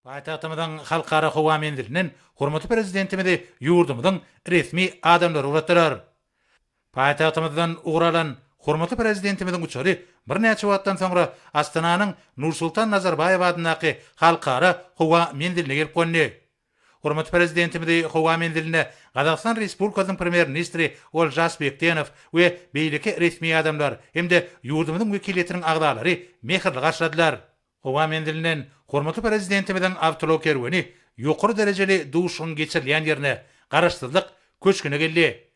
Paýtagtymyzyň Halkara howa menzilinden hormatly Prezidentimizi ýurdumyzyň resmi adamlary ugratdylar. Paýtagtymyzdan ugur alan hormatly Prezidentimiziň uçary birnäçe wagtdan soňra Astananyň Nursultan Nazarbaýew adyndaky Halkara howa menziline gelip gondy. Hormatly Prezidentimizi howa menzilinde Gazagystan Respublikasynyň Premýer-ministri Olžas Bektenow we beýleki resmi adamlar hem-de ýurdumyzyň wekiliýetiniň agzalary mähirli garşyladylar. Howa menzilinden hormatly Prezidentimiziň awtoulag kerweni ýokary derejeli duşuşygyň geçirilýän ýerine, Garaşsyzlyk köşgüne geldi.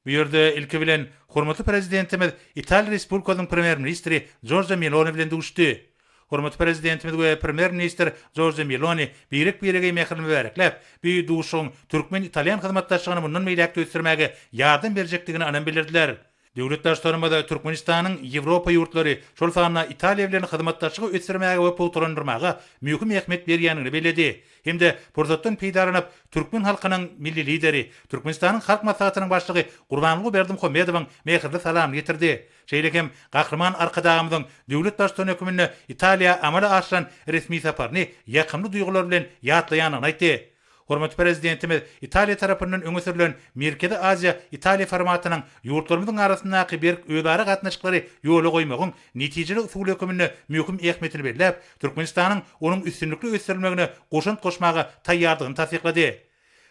Bu ýerde ilki bilen hormatly Prezidentimiz Italiýa Respublikasynyň Premýer-ministri Jorja Meloni bilen duşuşdy. Hormatly Prezidentimiz we Premýer-ministr Jorja Meloni birek-biregi mähirli mübärekläp, bu duşuşygyň türkmen-italýan hyzmatdaşlygyny mundan beýläk-de ösdürmäge ýardam berjekdigine ynam bildirdiler. Döwlet Baştutanymyz Türkmenistanyň Ýewropa ýurtlary, şol sanda Italiýa bilen hyzmatdaşlygy ösdürmäge we pugtalandyrmaga möhüm ähmiýet berýändigini belledi hem-de pursatdan peýdalanyp, türkmen halkynyň Milli Lideri, Türkmenistanyň Halk Maslahatynyň Başlygy Gurbanguly Berdimuhamedowyň mähirli salamyny ýetirdi. Şeýle hem Gahryman Arkadagymyzyň döwlet Baştutany hökmünde Italiýa amala aşyran resmi saparyny ýakymly duýgular bilen ýatlaýandygyny aýtdy. Hormatly Prezidentimiz Italiýa tarapyndan öňe sürlen Merkezi Aziýa, Italiýa formatynyň ýurtlarymyzyň arasyndaky berk özara gatnaşyklary ýola goýmagyň netijeli usuly hökmünde möhüm ähmiýetini belläp, Türkmenistanyň onuň üstünlikli ösdürilmegine goşant goşmaga taýýardygyny tassyklady.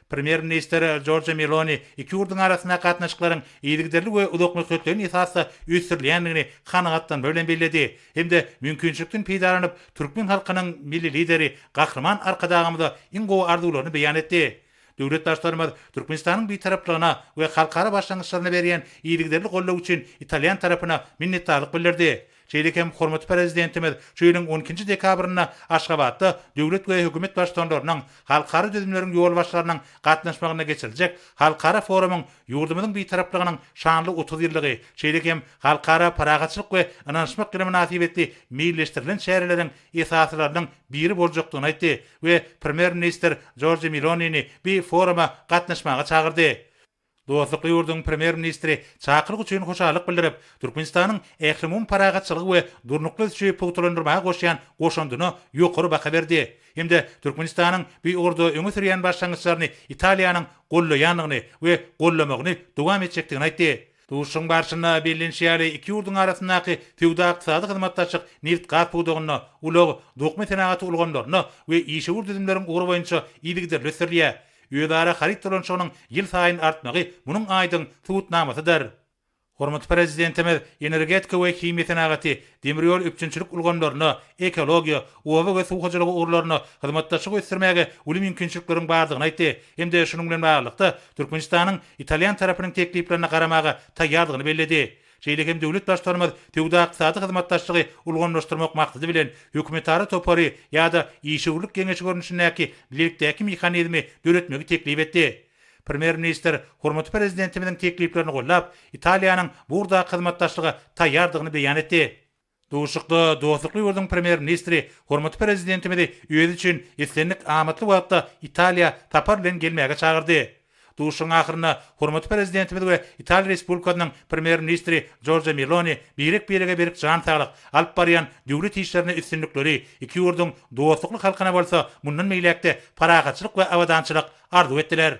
Premýer-ministr Jorja Meloni iki ýurduň arasyndaky gatnaşyklaryň yzygiderli we uzakmöhletleýin esasda ösdürilýändigini kanagatlanma bilen belledi hem-de mümkinçilikden peýdalanyp, türkmen halkynyň Milli Lideri Gahryman Arkadagymyza iň gowy arzuwlaryny beýan etdi. Döwlet Baştutanymyz Türkmenistanyň Bitaraplygyna we halkara başlangyçlaryna berýän yzygiderli goldawy üçin italýan tarapyna minnetdarlyk bildirdi. Şeýle hem hormatly Prezidentimiz şu ýylyň on ikinji dekabrynda Aşgabatda döwlet we hökümet Baştutanlarynyň, halkara düzümleriň ýolbaşçylarynyň gatnaşmagynda geçiriljek halkara forumyň ýurdumyzyň Bitaraplygynyň şanly 30 ýyllygy, şeýle hem Halkara parahatçylyk we ynanyşmak ýyly mynasybetli meýilleşdirilen çäreleriň esasylarynyň biri boljakdygyny aýtdy we Premýer-ministr Jorja Melonini bi foruma gatnaşmaga çagyrdy. Dostlukly ýurduň Premýer-ministri çakylyk üçin hoşallyk bildirip, Türkmenistanyň ählumumy parahatçylygy we durnukly ösüşi pugtalandyrmaga goşýan goşandyna ýokary baha berdi hem-de Türkmenistanyň bu ugurda öňe sürýän başlangyçlaryny Italiýanyň goldaýandygyny we goldamagyny dowam etjekdigini aýtdy. Duşuşygyň barşynda bellenişi ýaly, iki ýurduň arasyndaky söwda-ykdysady hyzmatdaşlyk nebit-gaz pudagynda, ulag, dokma senagaty ulgamlarynda we işewür düzümleriň ugry boýunça yzygiderli ösdürilýär. Özara haryt dolanyşygynyň ýylsaýyn artmagy munuň aýdyň subutnamasydyr. Hormatly Prezidentimiz energetika we himiýa senagaty, demir ýol üpjünçilik ulgamlarynda, ekologiýa, oba we suw hojalygy ugurlarynda hyzmatdaşlygy ösdürmäge uly mümkinçilikleriň bardygyny aýtdy hem-de şunuň bilen baglylykda, Türkmenistanyň italýan tarapynyň tekliplerine garamaga taýýardygyny belledi. Şeýle hem döwlet Baştutanymyz söwda-ykdysady hyzmatdaşlygy ulgamlaşdyrmak maksady bilen, hökümetara topary ýa-da işewürlik geňeşi görnüşindäki bilelikdäki mehanizmi döretmegi teklip etdi. Premýer-ministr hormatly Prezidentimiziň tekliplerini goldap, Italiýanyň bu ugurdaky hyzmatdaşlyga taýýardygyny beýan etdi. Duşuşykda dostlukly ýurduň Premýer-ministri hormatly Prezidentimizi özi üçin islendik amatly wagtda Italiýa sapar bilen gelmäge çagyrdy. Duşuşygyň ahyrynda hormatly Prezidentimiz we Italiýa Respublikasynyň Premýer-ministri Jorja Meloni birek-birege berk jan saglyk, alyp barýan döwlet işlerinde üstünlikleri, iki ýurduň dostlukly halkyna bolsa mundan beýläk-de parahatçylyk we abadançylyk arzuw etdiler.